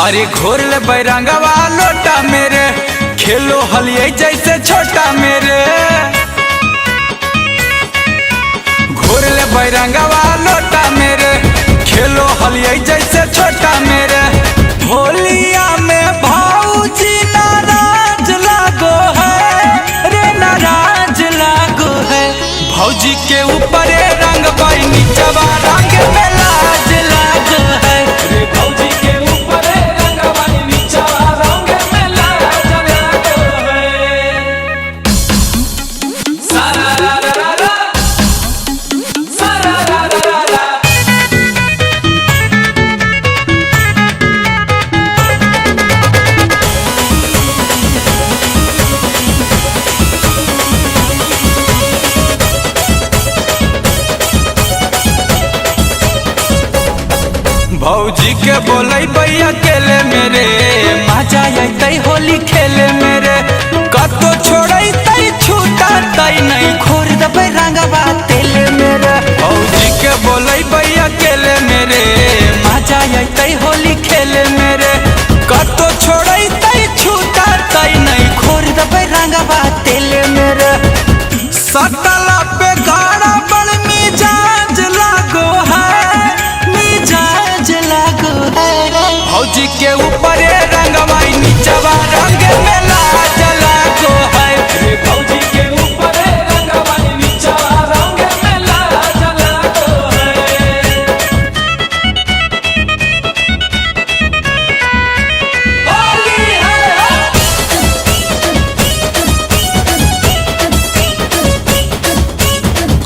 अरे घोर ले बैरंगवा लोटा मेरे, खेलो हलिए जैसे छोटा मेरे। घोर ले बैरंगवा लोटा मेरे, खेलो हलिए जैसे छोटा मेरे। होलिया में भाऊजी नाराज लागो है रे, नाराज लागो है। भौजी के ऊपर रंग बाई नीचवा रंग में लाज लागो है। रे भौजी के ऊपर रंगवा नीचवा रंग में लाज लागो है। सारा रा रा रा रा, सारा रा रा रा रा। भौजी के बोलै अकेले मेरे, मजा अयतै होली खेले मेरे। कतो छोड़ैतै छूटतै नहीं, घोर देबै रंगवा तेल मेरे। भौजी के बोलै अकेले मेरे, मजा अयतै होली खेले मेरे। कतो छोड़ैतै छूटतै नहीं, घोर देबै रंगवा तेल मेरे। सटला पे गाड़ा बड़ मिजाज लागो है, मिजाज लागो है। भौजी के ऊपर रंगवाई नीचवा रंग में लाज लागो है। रे भौजी के ऊपर रंगवा नीचवा रंग में लाज लागो है। होली है।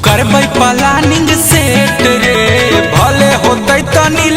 करबै प्लानिंग सेट रे, भले होतै तनी